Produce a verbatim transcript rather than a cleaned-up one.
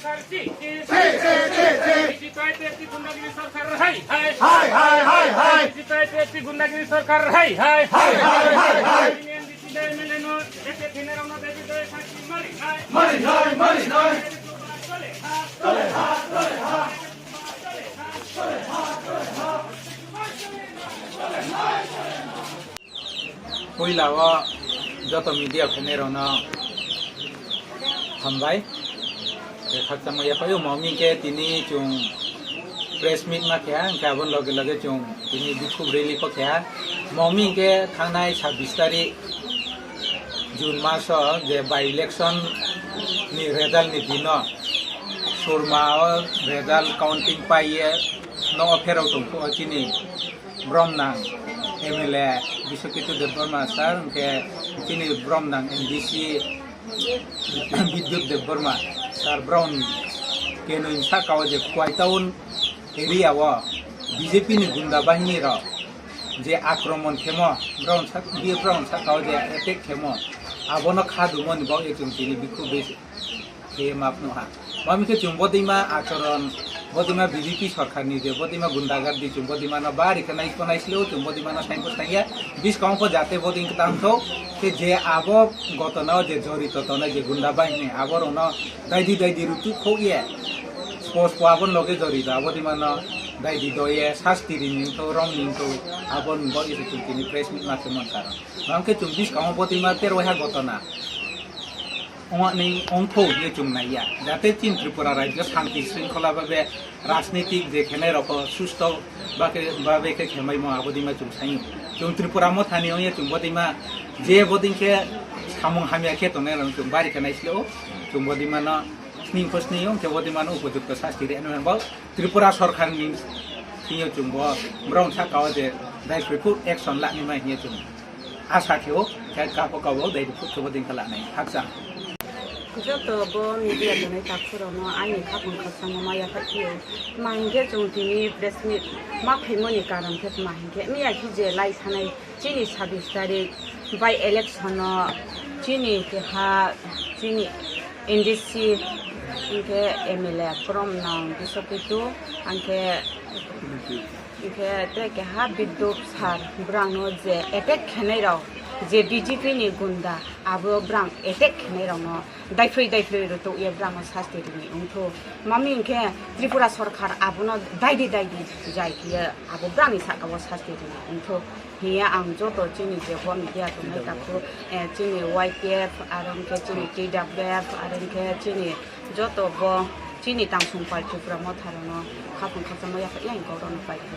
সরকার ছি, ছি, ছি। ছি, ছি, ছি, ছি। বিজেপি আইপিএফটি গুন্ডাগিরি সরকার হাই, হাই। হাই, হাই, হাই, হাই। বিজেপি আইপিএফটি গুন্ডাগিরি সরকার হাই, হাই। হাই, হাই, হাই, হাই। এমএলএ নো, একে দিনের আমরা দেবী দয়ে সাক্ষী মারি হাই। মারি হাই, মারি হাই। চলে হাই, চলে হাই, চলে high. Puila o joto media khainai rokno hambai. Tei khakchangma yaphai o, mami khe tini chwng press meet ma khe ha, hwnkhe aboni loge loge chwng tini bikhuk rally pho khe ha. Mami khe thangnai sabbish tarik June maso je by election ni result ni dino Surma o result counting pai ye no pherok tong pho chini Bromnang M L A Biswaketu Debbarma sir, hwnkhe chini Bromnang M D C Bidyut Debbarma sir, Brown kenoi saka o je Khowai town area o B J P ni gunda bahini rok je akromon khemo, Brown sak-, B F Brown saka o je attack khemo, abono kha dumoni bagwi chwng tini bikhuk bai khe map no ha. Mami khe chwng bodima achoron, bodima B J P sorkar ni je bodima gundagardi, chwng bodima no bari khe naisko naisle o, chwng bodima no saimpo saiya, biskang pho jate boding tang tho, khe je abo gotona o je jorito tongnai je gunda bahini, abo rokno daidi daidi rutuk khok ye, spos po abo loge jorito, abo bodima no daidi doye, sasti rini tho, rom ni tho, abo bo ise chwng tini press meet ma khe man karon. Mami khe chwng biskang o bodima tero ha gotona. Ongni ongthou hinwi chwng naiya, jate chini Tripura rajyo shanti shringkhola babe rajnitik je khenai rokho susto babe khe khemaimo abo dima chwng saio. Chwng Tripura mothani ongya chwng bodima je boding khe samung hamya khe tongnai rok chwng bari khe naisle o, chwng bodima no sning kho sning ong khe bodima no upojukto sasti rwnai bo Tripura sorkar ni thingyo chwng bo borok saka o je daiphai phuk action lani mai hinwi chwng asa khe o, khe kabo kabo daiphai phuk khe boding khe lanai hakcha. Joto bo media tongnai takhukrokno ani khakung khakchangma ma yaphai phio. Tma hinkhe chwng tini press meet ma phaimani karon khe tma hinkhe miya khe je lai sanai chini sabbish tarik by election-o chini keha chini N D C hinkhe M L A Bromnang Biswaketu hinkhe Hinkhe tei keha Bidyut sir, bwrangno je attack khenai rok, je B J P ni gunda, abo bwrang attack khenai rokno daiphrwi daiphrwi rwtwk ye bwrangno sasti rwni wngthu. Mami hinkhe Tripura sorkar abono daidi daidi jai khe abo bwrangni saka o sasti rwni wngthu. Hiya ang joto chini je bo media tongnai takhu, eh, chini Y P F, aro hinkhe chini T W F, aro hinkhe chini joto bo chini Tangsongpal Tripura motharokno khapung khakchangma yaphai yang kok rokno pai kha.